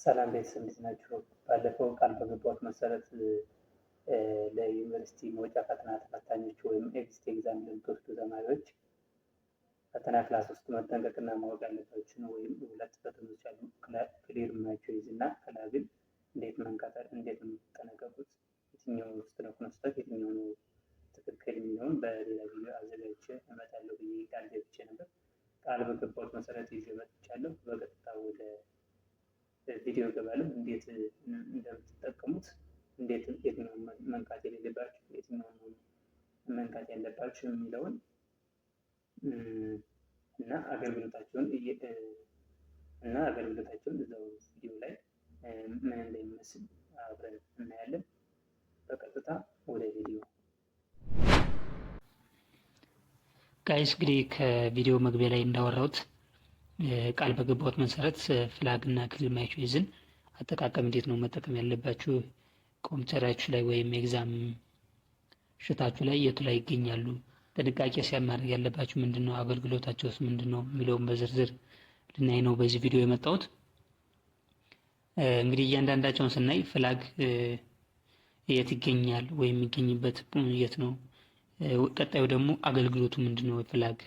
ሰላም ቤተሰብ፣ እንዴት ናችሁ? ባለፈው ቃል በገባሁት መሰረት ለዩኒቨርሲቲ መውጫ ፈተና ተፈታኞች ወይም exit exam ለምትወስዱ ተማሪዎች ፈተና class ውስጥ መጠንቀቅና ማወቅ ያለባችሁን ወይም ሁለት ፈተናዎች አሉ። Clear my choice እና flag ን እንዴት መንካት፣ እንዴት ነው የምትጠነቀቁት፣ የትኛው ውስጥ ነው ስህተት፣ የትኛው ነው ትክክል የሚለውን በሌላ ቪዲዮ አዘጋጅቼ እመጣለሁ ብዬ ቃል ገብቼ ነበር። ቃል በገባሁት መሰረት ይዤ መጥቻለሁ። በቀጥታ ወደ ቪዲዮ እገባለሁ። እንዴት እንደምትጠቀሙት፣ እንዴት የትኛውን መንካት የሌለባችሁ፣ የትኛውን መንካት ያለባችሁ የሚለውን እና አገልግሎታቸውን እዛው ቪዲዮ ላይ ምን እንደሚመስል አብረን እናያለን። በቀጥታ ወደ ቪዲዮ። Guys፣ እንግዲህ ከቪዲዮ መግቢያ ላይ እንዳወራሁት ቃል በገባሁት መሰረት flag እና clear my choice ን አጠቃቀም፣ እንዴት ነው መጠቀም ያለባችሁ፣ ኮምፒውተራችሁ ላይ ወይም exam sheet ኣችሁ ላይ የቱ ላይ ይገኛሉ፣ ጥንቃቄ ማድረግ ያለባችሁ ምንድን ነው፣ አገልግሎታቸውስ ምንድን ነው የሚለውን በዝርዝር ልናይ ነው በዚህ ቪዲዮ የመጣሁት። እንግዲህ እያንዳንዳቸውን ስናይ flag የት ይገኛል ወይም የሚገኝበት የት ነው፣ ቀጣዩ ደግሞ አገልግሎቱ ምንድን ነው flag፣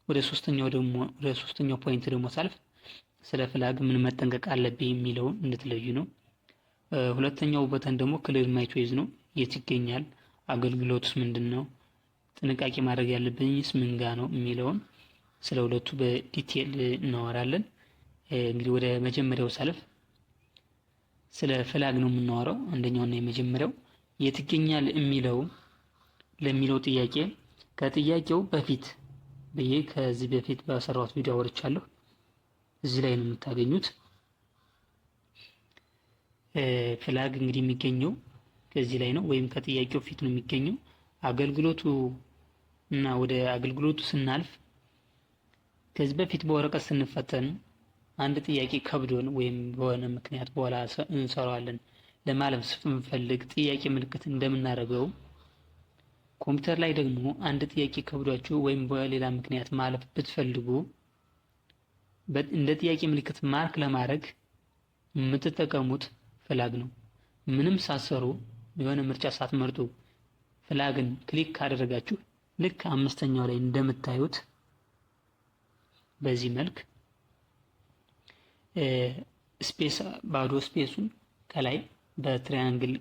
ወደ ሶስተኛው point ደግሞ ሳልፍ ስለ flag ምን መጠንቀቅ አለብኝ የሚለውን እንድትለዩ ነው። ሁለተኛው button ደግሞ clear my choice ነው። የት ይገኛል፣ አገልግሎቱስ ምንድን ነው፣ ጥንቃቄ ማድረግ ያለብኝስ ምን ጋ ነው የሚለውን ስለ ሁለቱ በ detail እናወራለን። እንግዲህ ወደ መጀመሪያው ሳልፍ ስለ flag ነው የምናወራው። አንደኛውና የመጀመሪያው የት ይገኛል የሚለው ለሚለው ጥያቄ ከጥያቄው በፊት ብዬ ከዚህ በፊት በሰራሁት ቪዲዮ አውርቻለሁ። እዚህ ላይ ነው የምታገኙት። Flag እንግዲህ የሚገኘው ከዚህ ላይ ነው ወይም ከጥያቄው ፊት ነው የሚገኘው። አገልግሎቱ እና ወደ አገልግሎቱ ስናልፍ ከዚህ በፊት በወረቀት ስንፈተን አንድ ጥያቄ ከብዶን ወይም በሆነ ምክንያት በኋላ እንሰራዋለን ለማለፍ ስንፈልግ ጥያቄ ምልክት እንደምናደርገው፣ ኮምፒውተር ላይ ደግሞ አንድ ጥያቄ ከብዷችሁ ወይም በሌላ ምክንያት ማለፍ ብትፈልጉ እንደ ጥያቄ ምልክት mark ለማድረግ የምትጠቀሙት flag ነው። ምንም ሳትሰሩ፣ የሆነ ምርጫ ሳትመርጡ flag ን click ካደረጋችሁ ልክ አምስተኛው ላይ እንደምታዩት በዚህ መልክ space፣ ባዶ space ኡን ከላይ በ triangle፣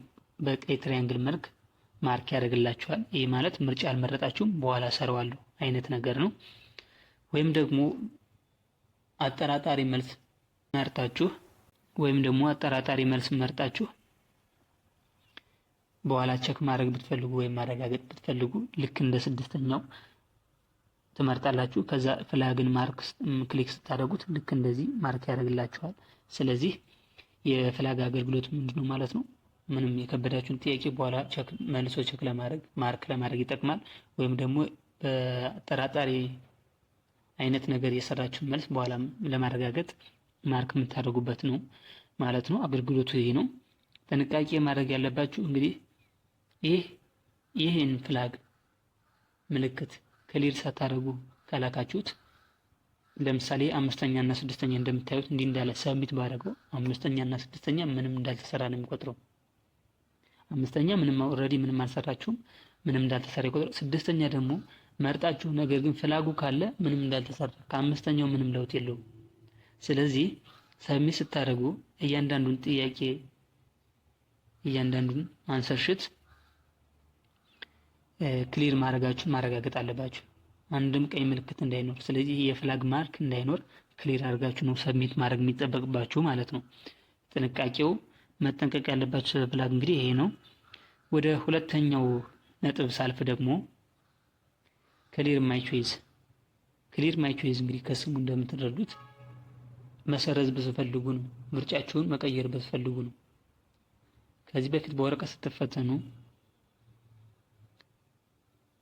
በቀይ triangle መልክ mark ያደርግላችኋል። ይህ ማለት ምርጫ አልመረጣችሁም፣ በኋላ ሰራዋለሁ አይነት ነገር ነው። ወይም ደግሞ አጠራጣሪ መልስ መርጣችሁ በኋላ check ማድረግ ብትፈልጉ ወይም ማረጋገጥ ብትፈልጉ ልክ እንደ ስድስተኛው ትመርጣላችሁ። ከዛ flag ን mark click ስታደርጉት ልክ እንደዚህ mark ያደርግላችኋል። ስለዚህ የ flag አገልግሎት ምንድነው ማለት ነው? ምንም የከበዳችሁን ጥያቄ በኋላ check፣ መልሶ check ለማድረግ፣ mark ለማድረግ ይጠቅማል። ወይም ደግሞ በአጠራጣሪ አይነት ነገር የሰራችሁን መልስ በኋላ ለማረጋገጥ mark የምታደርጉበት ነው ማለት ነው። አገልግሎቱ ይሄ ነው። ጥንቃቄ ማድረግ ያለባችሁ እንግዲህ ይህን flag ምልክት clear ሳታደርጉ ከላካችሁት፣ ለምሳሌ አምስተኛ እና ስድስተኛ እንደምታዩት እንዲህ እንዳለ submit ባደረገው አምስተኛ እና ስድስተኛ ምንም እንዳልተሰራ ነው የሚቆጥረው። አምስተኛ ምንም already ምንም አልሰራችሁም፣ ምንም እንዳልተሰራ ይቆጥራል። ስድስተኛ ደግሞ መርጣችሁ ነገር ግን flag ኡ ካለ ምንም እንዳልተሰራ፣ ከአምስተኛው ምንም ለውጥ የለውም። ስለዚህ submit ስታደርጉ እያንዳንዱን ጥያቄ፣ እያንዳንዱን answer sheet clear ማድረጋችሁን ማረጋገጥ አለባችሁ። አንድም ቀይ ምልክት እንዳይኖር። ስለዚህ የ flag mark እንዳይኖር clear አድርጋችሁ ነው submit ማድረግ የሚጠበቅባችሁ ማለት ነው። ጥንቃቄው፣ መጠንቀቅ ያለባችሁ flag እንግዲህ ይሄ ነው። ወደ ሁለተኛው ነጥብ ሳልፍ ደግሞ clear my choice። Clear my choice እንግዲህ ከስሙ እንደምትረዱት መሰረዝ ብትፈልጉ ነው። ምርጫችሁን መቀየር ብትፈልጉ ነው። ከዚህ በፊት በወረቀት ስትፈተኑ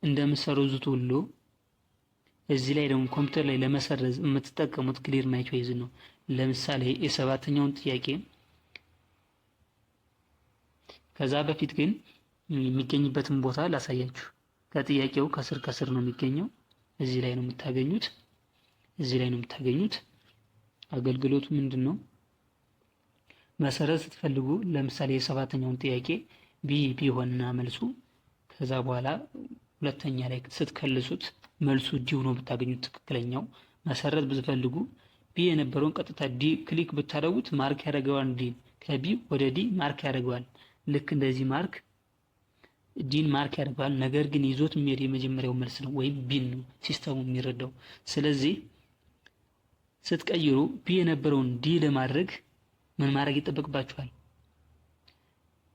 እንደምትሰርዙት ሁሉ እዚህ ላይ ደግሞ ኮምፒውተር ላይ ለመሰረዝ የምትጠቀሙት clear my choice ነው። ለምሳሌ የሰባተኛውን ጥያቄ፣ ከዛ በፊት ግን የሚገኝበትን ቦታ ላሳያችሁ። ከጥያቄው ከስር ከስር ነው የሚገኘው። እዚህ ላይ ነው የምታገኙት። እዚህ ላይ ነው የምታገኙት። አገልግሎቱ ምንድን ነው? መሰረዝ ስትፈልጉ ለምሳሌ የሰባተኛውን ጥያቄ B ቢሆንና መልሱ ከዛ በኋላ ሁለተኛ ላይ ስትከልሱት መልሱ D ሆኖ ብታገኙት፣ ትክክለኛው መሰረዝ ብትፈልጉ B የነበረውን ቀጥታ D click ብታደርጉት mark ያደርገዋል። D ን ከ B ወደ D mark ያደርገዋል። ልክ እንደዚህ mark D ን mark ያደርገዋል። ነገር ግን ይዞት የሚሄድ የመጀመሪያው መልስ ነው ወይም B ን ነው system ኡ የሚረዳው። ስለዚህ ስትቀይሩ B የነበረውን D ለማድረግ ምን ማድረግ ይጠበቅባችኋል?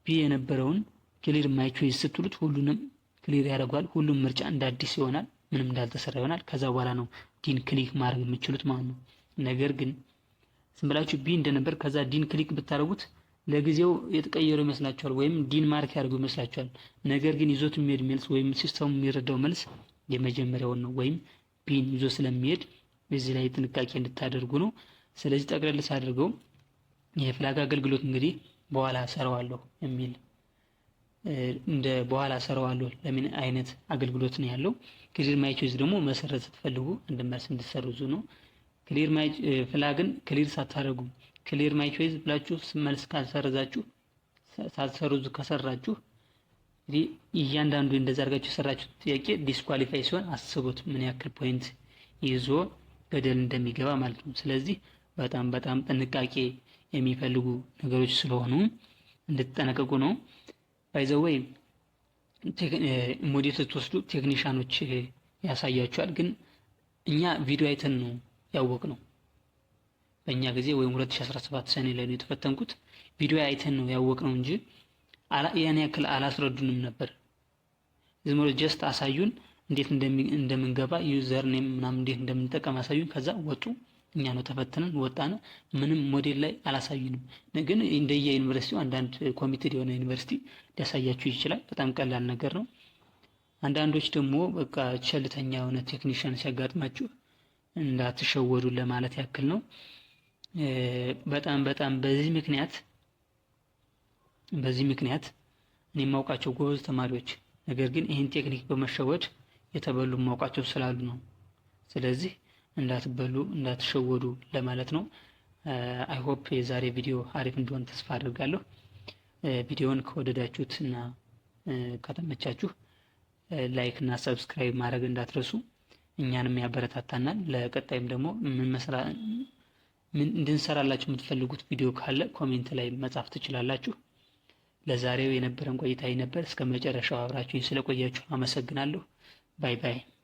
B የነበረውን clear my choice ስትሉት ሁሉንም clear ያደርገዋል። ሁሉም ምርጫ እንደ አዲስ ይሆናል። ምንም እንዳልተሰራ ይሆናል። ከዛ በኋላ ነው D ን click ማድረግ የምትችሉት ማለት ነው። ነገር ግን ዝም ብላችሁ B እንደነበር ከዛ D ን click ብታደርጉት ለጊዜው የተቀየረው ይመስላችኋል፣ ወይም D ን mark ያደርገው ይመስላችኋል። ነገር ግን ይዞት የሚሄድ መልስ ወይም system ኡ የሚረዳው መልስ የመጀመሪያውን ነው ወይም B ን ይዞ ስለሚሄድ እዚህ ላይ ጥንቃቄ እንድታደርጉ ነው። ስለዚህ ጠቅለል ሳደርገው የ flag አገልግሎት እንግዲህ በኋላ ሰራዋለሁ የሚል፣ እንደ በኋላ ሰራዋለሁ ለምን አይነት አገልግሎት ነው ያለው። Clear my choice ደግሞ መሰረዝ ስትፈልጉ አንድ መልስ እንድትሰርዙ ነው። Clear my flag ን clear ሳታደርጉ clear my choice ብላችሁ መልስ ካልሰረዛችሁ፣ ሳትሰርዙ ከሰራችሁ እንግዲህ እያንዳንዱ እንደዛ አድርጋችሁ የሰራችሁት ጥያቄ disqualify ሲሆን አስቡት ምን ያክል point ይዞ ገደል እንደሚገባ ማለት ነው። ስለዚህ በጣም በጣም ጥንቃቄ የሚፈልጉ ነገሮች ስለሆኑ እንድትጠነቀቁ ነው። By the way፣ ሞዴል ስትወስዱ ቴክኒሻኖች ያሳያችኋል። ግን እኛ ቪዲዮ አይተን ነው ያወቅነው። በእኛ ጊዜ ወይም 2017 ሰኔ ላይ ነው የተፈተንኩት። ቪዲዮ አይተን ነው ያወቅነው እንጂ ያን ያክል አላስረዱንም ነበር። ዝም ብሎ just አሳዩን፣ እንዴት እንደምንገባ username ምናምን እንዴት እንደምንጠቀም አሳዩን። ከዛ ወጡ። እኛ ነው ተፈትነን ወጣን። ምንም ሞዴል ላይ አላሳዩንም። ግን እንደየ ዩኒቨርሲቲው አንዳንድ committed የሆነ ዩኒቨርሲቲ ሊያሳያችሁ ይችላል። በጣም ቀላል ነገር ነው። አንዳንዶች ደግሞ በቃ ቸልተኛ የሆነ ቴክኒሽያን ሲያጋጥማችሁ እንዳትሸወዱ ለማለት ያክል ነው። በጣም በጣም በዚህ ምክንያት እኔ የማውቃቸው ጎበዝ ተማሪዎች ነገር ግን ይህን ቴክኒክ በመሸወድ የተበሉ የማውቃቸው ስላሉ ነው። ስለዚህ እንዳትበሉ፣ እንዳትሸወዱ ለማለት ነው። I hope የዛሬ ቪዲዮ አሪፍ እንደሆነ ተስፋ አድርጋለሁ። ቪዲዮውን ከወደዳችሁት እና ከተመቻችሁ like እና subscribe ማድረግ እንዳትረሱ፣ እኛንም ያበረታታናል። ለቀጣይም ደግሞ ምን ምን እንድንሰራላችሁ የምትፈልጉት ቪዲዮ ካለ comment ላይ መጻፍ ትችላላችሁ። ለዛሬው የነበረን ቆይታ ነበር። እስከ መጨረሻው አብራችሁኝ ስለቆያችሁ አመሰግናለሁ። Bye bye።